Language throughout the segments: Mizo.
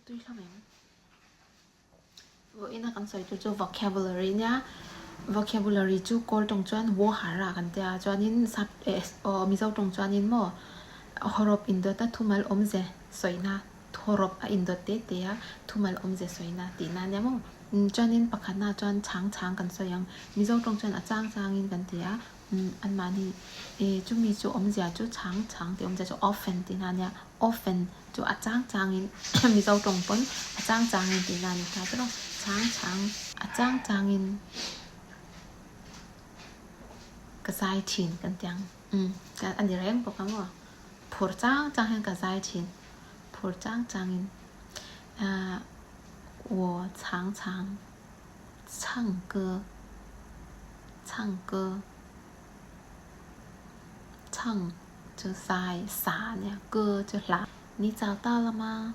Tui hlawm em? Vawiina kan sawi tur chu vocabulary nia. Vocabulary chu kawl tawng chuan wohara kan tia chuanin sap eh aw mizo tawng chuanin maw hawrawp indawta thumal awmze sawina hawrawp a indawt te te a thumal awmze sawina tihna ania maw. Chuanin pakhatna chuan chhang chhang kan sawi ang. Mizo tawng chuan a chang changin kan ti a. Anmahni eh chumi chu awmzia chu chhang chhang tih awmzia chu often tihna ania. Often chu a chang changin Mizo tawng pawn a chang changin tihna a ni ta tawh a, chhang chhang a chang changin ka zai thin kan ti ang umm a ni reng bawk ang aw phur chang chang hian ka zai thin phur chang changin ahh wo chhang chhang chhang ke chhang ke chhang. Chu sai sa a nia, ke chu hla. Ni chau ta la ma,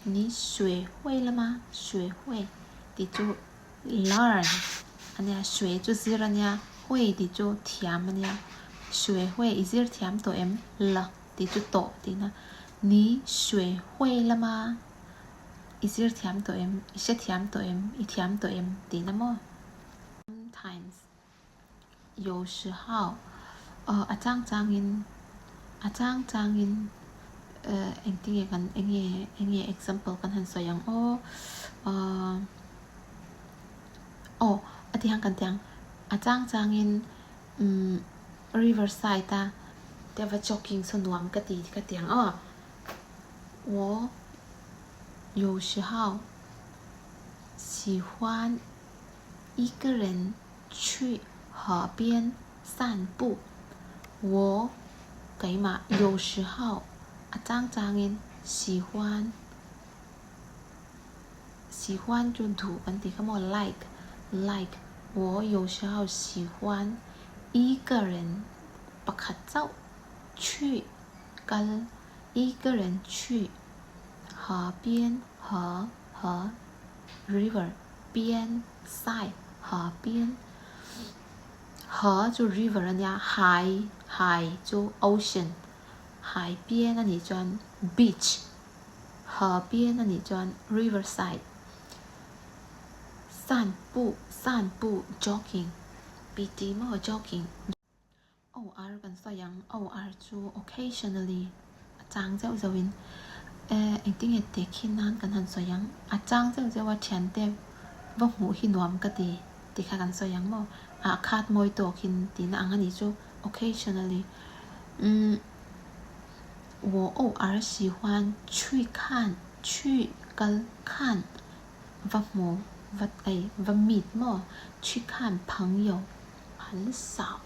ni xue hui la ma, xue hui tih chu learn a nia, xue chu zir a nia, hui tih chu thiam a nia, xue hui i zir thiam tawh em? La tih chu tawh tihna, ni xue hui la ma, i zir thiam tawh em? I hre thiam tawh em? I thiam tawh em? Tihna maw? Sometimes. 有时候 a chang changin a chang changin engtinge kan enge enge example kan han sawi ang aw aw a ti hian kan ti ang a chang changin umm river side a te va jogging saw nuam ka ti ka ti ang aw 我有时候喜欢一个人去河边散步。我keimah 有时候 a chang changin 喜欢喜欢 chu duh kan tih kha maw like like 我有时候喜欢一个人pakhat chauh 去 kal 一个人去河边河河 river 边 side 河边河chu river a nia hai hai chu ocean hai bian a nih chuan beach 河边 a nih chuan river side 散步散步 jogging pt maw jogging. 偶尔 kan sawi ang, 偶尔 chu occasionally a chang zeuh zeuh in eh engtinge teh khi nan kan han sawi ang, a chang zeuh zeuh a thiante va hmuh hi nuam ka ti tih kha kan sawi ang maw, ah khat mawi tawk in tihna ang a nih chu occasionally umm 我偶尔喜欢去看去 kal 看 va hmu va ei va meet maw 去看朋友很少。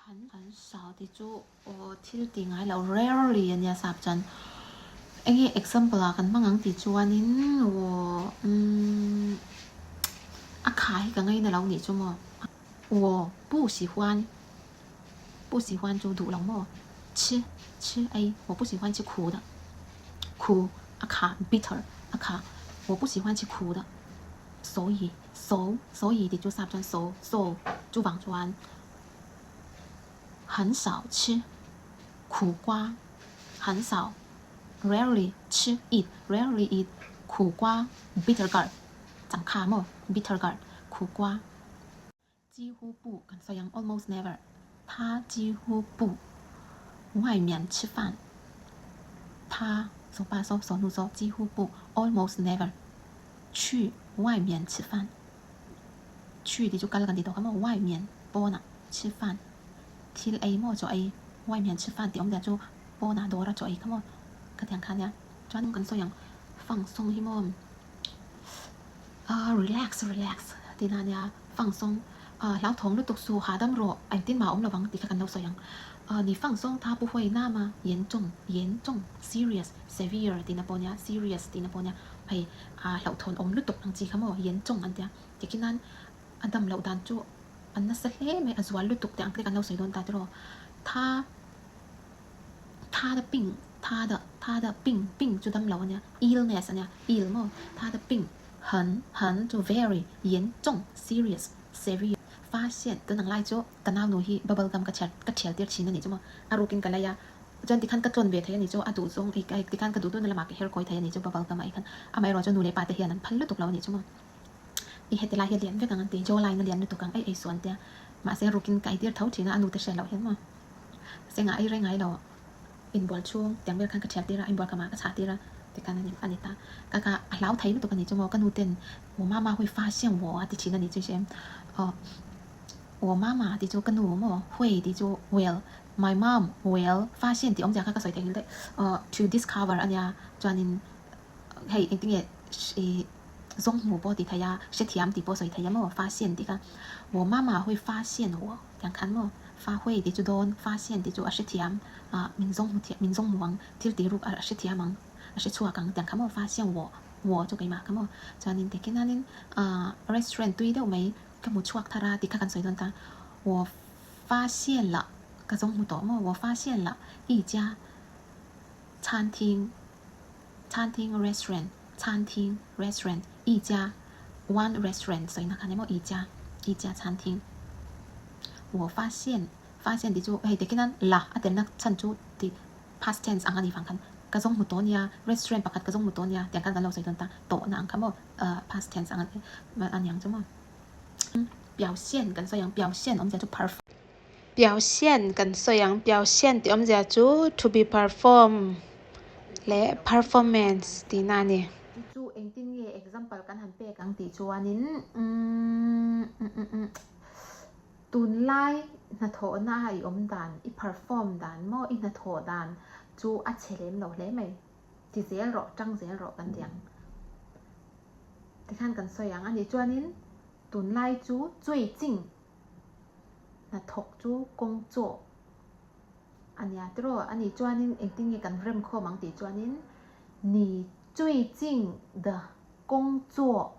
Han少tih chu aw thil ti ngai lo rarely a nia sap chuan eng nge example ah kan hmang ang tih chuanin aw umm a kha hi ka ngaina lo nih chu maw 我不喜欢不喜欢chu duh lo maw 吃吃ei 我不喜欢吃苦的苦a kha bitter a kha 我不喜欢吃苦的所以 so 所以 tih chu sap chuan so so chu vang chuan 很少吃苦瓜 很少 rarely 吃 eat rarely eat 苦瓜 bitter gourd changkha maw bitter gourd 苦瓜 几乎不 kan sawi ang almost never 他几乎不外面吃饭 他 so pa so so nu so 几乎不 almost never 去外面吃饭 去 tih chu kal kan ti tawh kha maw 外面 pawnah 吃饭 thil ei maw chaw ei 外面吃饭 tih awm zia chu pawnah dawra chaw ei kha maw ka ti ang kha nia chuan kan sawi ang 放松 hi maw ah relax relax tih na nia 放松 ah hlauthawng lutuk suh hahdam rawh engtin mah a awm lovang tih kha kan lo sawi ang ah 你放松 他不会那么严重严重 serious severe tih na pawh nia serious tih na pawh nia hei ah hlauhthawn awm lutuk ang chi kha maw 严重 an tia tikhi nan a dam loh dan chu a nasa hle mai a zual lutuk tih ang te kan lo sawi dawn ta tiraw 他他的病他的他的病病chu dam lo ania illness ania ill maw 他的病 很很 chu very 严重 serious severe 发现 tun ang lai chu ka nau nu hi bubble gum ka chhiar ka thial tir thin a nih chu maw a rukin ka lei a. Chuan tikhan ka tlawn ve thei a ni chu a duh zawng i tikhan ka duh duhna lamah ka her kawi thei a ni chu bubble gum ah khan amaherawh chu nu leh pa te hian an phal lutuk lo a ni chu maw. I heti lai hi a lian vek ang an ti jaw line a lian lutuk ang ei ei suh an tia mahse rukin ka ei tir tho thin a a nu te hriat loh hian maw sengah ei reng ngai lo inbual chhung tiang vel khan ka thial tir a inbual kamah ka chhah tir a tikhan a ni a ni ta ka ka a hlau thei lutuk a ni chu maw ka nu ten wo mama hui fa siang wo a ti thin a ni chu hre aw wo mama tih chu ka nu maw hui tih chu will My mom, Well, fa sian tih awmzia kha ka sawi theih nghilh daih. Aw, to discover a nia, chuanin hei engtinge i zawng hmu pawh ti thei a, hrethiam tih pawh sawi thei a maw, fa sian tih kha. Wo mama hui fa sian wo tiang khan maw, fa hui tih chu dawn, fa sian tih chu a hrethiam, ah min zawng hmu thiam, min zawng hmu ang, thil tih ruk a hrethiam ang, a hrechhuak ang tiang kha maw, fa sian wo, wo chu keimah kha maw. Chuanin tikhianin ah restaurant tui deuh mai ka hmu chhuak thar a tih kha kan sawi dawn ta, wo. 发现了 ka zawng hmu tawh maw 我发现了一家餐厅餐厅 restaurant 餐厅 restaurant 一家 one restaurant 所以na khan emaw 一家一家餐厅 我发现 发现 tih chu hei tikhian la a telna chhan chu tih past tense ang a nih vang khan ka zawng hmu tawh nia restaurant pakhat ka zawng hmu tawh nia tiang khan kan lo sawi dawn ta tawhna ang kha maw past tense ang a niang chu maw. 表现 kan sawi ang, 表现 awmzia chu perform. 表现 kan sawi ang, 表现 tih awmzia chu to be perform leh performance tihna a ni. Tih chu engtin nge example kan han pek ang tih chuanin umm tunlai hnathawhna a i awm dan, i perform dan maw, i hnathawh dan chu a chhe lem lo hle mai, ti zel rawh, tang zel rawh kan ti ang. Tikhan kan sawi ang a nih chuanin tunlai chu 最近 hnathawk chu kawng chaw a nia tiraw a nih chuanin engtin nge kan rem khawm ang tih chuanin 你最近的工作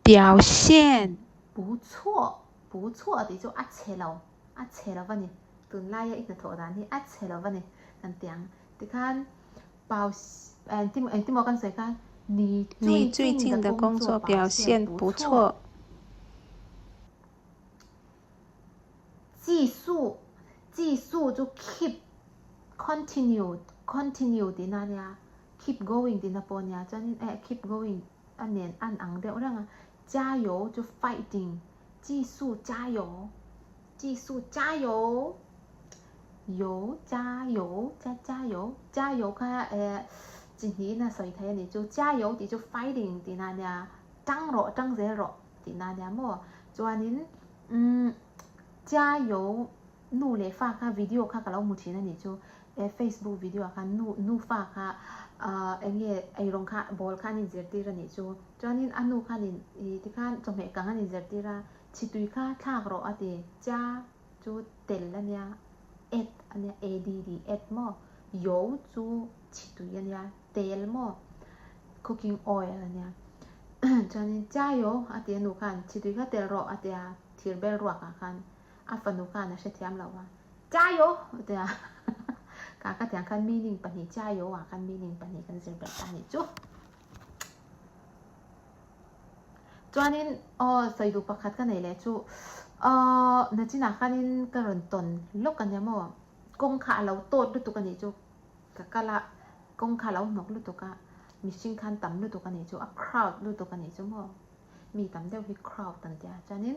表现 不错 不错 tih chu a chhe lo a chhe lo va ni tunlaia i hnathawh dan hi a chhe lo va ni kan ti ang tikhan 表 engtin engtin maw kan sawi khan 你 你 最 最 近 近 的 的 工 工 作 作 表 表 现 现 不 不 错 错。 继续 继续 chu keep continue continue tihna a nia keep going tihna pawh a nia chuanin eh keep going a nen an ang deuh reng a 加油 chu fighting 继续加油 继续加油 油 加油 加 加油 加油 kha eh chi hnih na sawi thei a ni chu 加油 tih chu fighting tihna a nia tang rawh tang zel rawh tihna a nia maw chuanin umm 加油 nu leh fa kha video kha ka lo hmu thin a ni chu eh facebook video ah khan nu nu fa kha ah eng nge eirawng kha ball kha an inzirtir a nih chu chuanin a nu khanin ih tikhan chawhmeh kang an inzirtir a Chitui kha thlak rawh a ti, cha chu tel a nia, add a nia, add, add maw, yo chu chitui a nia, tel maw, cooking oil a nia. Chuanin cha yo a ti a nu khan chitui kha tel rawh a ti a, thir bel ruak ah khan a fanu khan a hrethiam lo a, cha yo a ti a, ka ka tiang khan meaning pahnih cha yo ah khan meaning pahnih kan zir belh ta a nih chu. Chuanin aw sawi duh pakhat ka nei leh chu aw nachinah khanin ka rawn tawn lawk a nia maw kawng kha a lo tawt lutuk a nih chu ka kal a kawng kha a lo hnawk lutuk a mihring khan tam lutuk a nih chu a crowd lutuk a nih chu maw mi tam deuh hi crowd an tia chuanin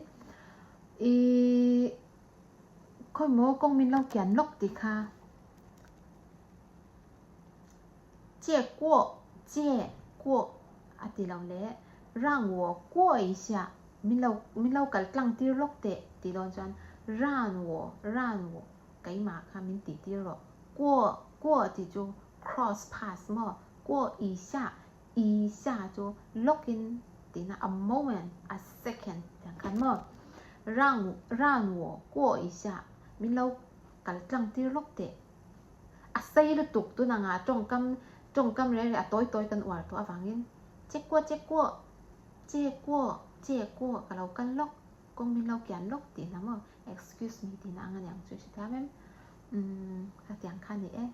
ihh khawimaw kawng min lo kian lawk tih kha. 借过 借过 a ti lo le 让我过一下 min lo min lo kal tlang tir lawk teh tih dawn chuan 让我 让我 keimah kha min tih tir rawh 过 过 tih chu cross pass maw 过一下 一下 chu lawk in tihna a moment a second tiang khan maw 让 让我过一下 min lo kal tlang tir lawk teh. A sei lutuk tun anga tawngkam tawngkam reng reng a tawi tawi kan uar tawh avangin che kuah che kuah che kuah che kuah ka lo kal lawk kawng min lo kian lawk tih hna maw excuse me tih na ang aniang chu hre thiam em umm ka tiang kha ni e.